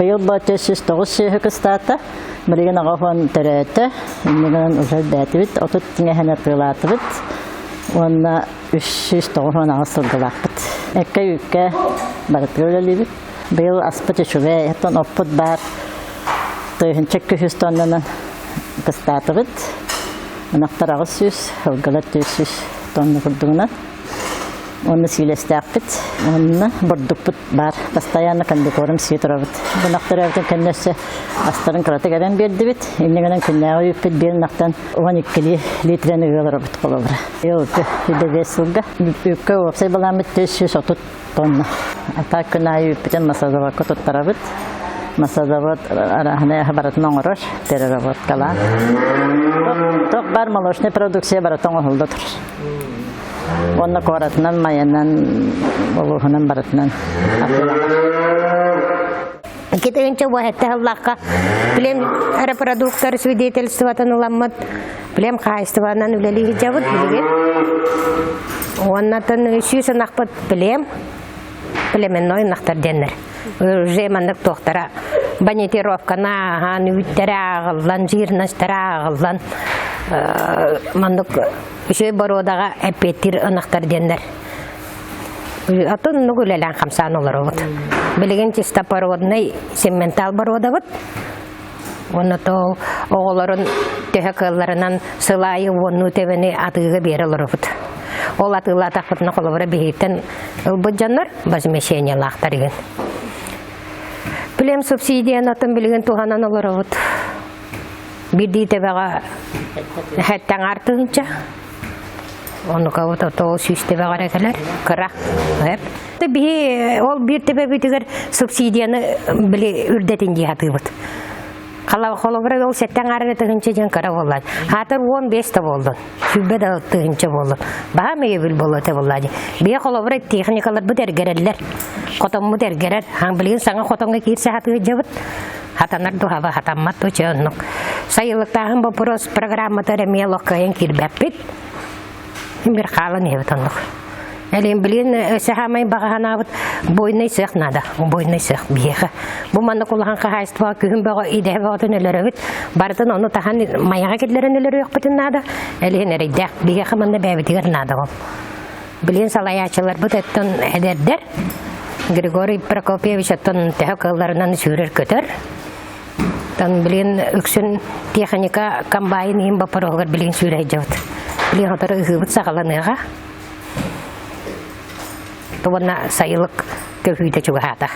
Быйыл бу 409 сүөһү кыстаата. Билигин 80 төрөөтө. Иннигинэн уже элбээтибит. 30 тиҥэһэн атыылаатыбыт. Уонна 398 сылгылаахпыт. Эккэ-үүккэ барытыгар үлэлиибит. Быйыл аспыт үчүгэй. Оттон оппут баар. 1200 тоннанан кыстаатыбыт. Ынахтар 800, сылгылар 400 тонна курдугунан. Уонна сиилэстээхпит, уонна бурдукпут баар. Постоянно комбикорм сии турабыт. Ынахтар эбитин кэннэ өссө астарын кыратык эбэн биэрдибит. Инньэ гынан күннээҕи үүппүт биир ынахтан 12 литрени ыал оробут холобура. Ыал үдэ 5 сылга. Үүккэ уопсай балааммыт 430 тонна. А так күн аайы үүппүтүн массазаводка туттарабыт. Массазавод арааһынай аһы барытын оҥорор, переработкалаан. Тох бар молочный продукция барыта оҥоһулла турар. Уонна куоратынан, майанан, улууһунан барытынан атыыланар. Китинче уһэтте ыллахха плем репродуктор свидетельствотын ыламмыт плем хаһайыстыбанан үлэлии сылдьабыт билигин. Уоннатын сүүс ынахпыт плем племенной ынахтар диэннэр. Уже маннык туохтара бонитировканы ааһан, үүттэрэ ааҕыллан, жирностара ааҕыллан маннык үчүгэй боруодаҕа эппиэттиир ынахтар диэннэр. Атын оннук үлэлээн хамсаан олоробут. Билигин чистопородный семментал боруодабыт. Уонна то оҕолорун төһө кыалларынан сыл аайы уоннуу төбөнү атыыга биэрэ олоробут. Ол атыылаатахпытына холобура биһиттэн ылбыт дьоннор возмещениелаахтар игин. Плем субсидияны атын билигин туһанан олоробут. Биирдии төбөҕө хэттэн артыынча. Онука ото сүүс төбөҕө эрэ кэлэр. Кыра. Биһи ол биир төбөбүтүгэр субсидияны били үрдэтин дии сатыыбыт. Холобура ол сэттэн аҥаар тыһыынча диэн кыра буолла. Хаатыр 15 да буоллун. 20 да тыһыынча буоллун. Баһаам өйөбүл буолуо этэ буолла дии. Биһи холобура техникаларбыт эргэрэллэр. Хотоммут эргэрэр. Билигин саҥа хотоҥҥо киирсэ сатыырдьабыт. Хатанар дуһаба хатаммат дуу чэ оннук. Сайылыктааһын боппуруос программата эмиэ локкайан киирбэппит. Бир хаалан иһэбит оннук. Элин билин өссө хаамай баҕаһанаабыт бойнай сыах надо. Бойнай сыах биһиэхэ. Бу маннык улахан хаһаайыстыбаҕа күһүн бөҕө идэһэ бөҕөтүн өлөрөбүт. Барытын ону таһан майаҕа киллэрэн өлөрүөхпүтүн наада. Элиһин эрэйдээх. Биһиэхэ манна бэйэбитигэр наада ол. Билин салайааччыларбыт оттон эдэрдэр. Григорий Прокопьевич оттон төһө кыалларынан сүүрэр-көтөр. Тан билин үксүн техника комбайн иһин боппуруоһугар билин сүүрэ сылдьабыт. Билин сотору ыһыыбыт саҕаланыаҕа. Уонна сайылык көһүүтэ чугаһаата.